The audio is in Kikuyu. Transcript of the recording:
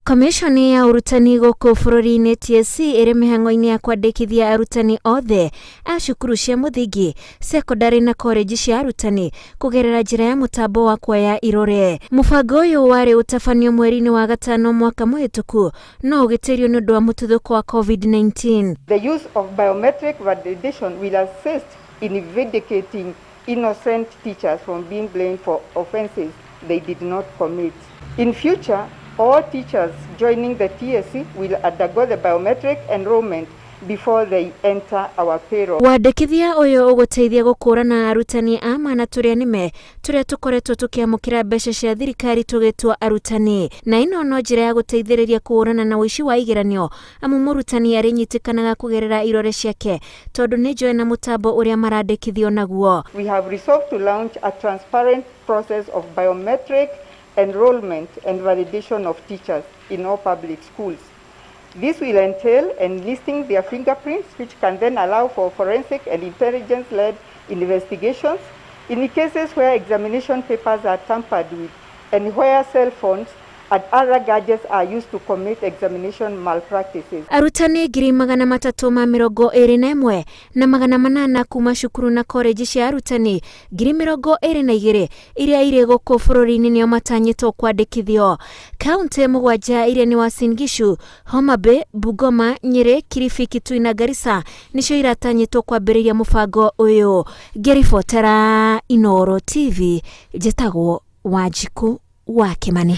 Kamishoni ya ũrutani gũkũ bũrũri-inĩ TSC ĩrĩ mĩhang'o-inĩ ya kwandĩkithia arutani othe a cukuru cia mũthingi, cekondarĩ na korenji cia arutani kũgerera njĩra ya mũtambo wa kuoya irore. Mũbango ũyũ warĩ ũtabanio mweri-inĩ wa gatano mwaka mũhĩtũku no ũgĩtĩrio nĩ ũndũ wa mũtuthũko wa COVID-19. The use of biometric validation will assist in vindicating innocent teachers from being blamed for offenses they did not commit. In future, all teachers joining the TSC will undergo the biometric enrollment before they enter our payroll. Wandĩkithia ũyũ ũgũteithia gũkũrana arutani a ma na tũrĩa nĩme tũrĩa tũkoretwo tũkĩamũkĩra mbeca cia thirikari tũgĩtua arutani, na ĩno no njĩra ya gũteithĩrĩria kũhũrana na ũici wa igeranio, amu mũrutani arĩnyitĩkanaga kũgerera irore ciake tondũ nĩ njoe na mũtambo ũrĩa marandĩkithio naguo. We have resolved to launch a transparent process of biometric enrollment and validation of teachers in all public schools. This will entail enlisting their fingerprints, which can then allow for forensic and intelligence-led investigations in cases where examination papers are tampered with and where cell phones and other gadgets are used to commit examination malpractices. Arutani 321,800 kuma cukuru na korenji cia arutani 22,000 iria irĩ gũkũ bũrũri-inĩ nĩo matanyĩtwo kwandĩkithio. Kaunti mũgwanja iria nĩ Uasin Gishu, Homa Bay, Bungoma, Nyeri, Kilifi, Kitui na Garissa nĩcio iratanyĩtwo kwambĩrĩria mũbango ũyũ. Ngĩribotera Inooro TV, njĩtagwo Wanjikũ wa Kĩmani.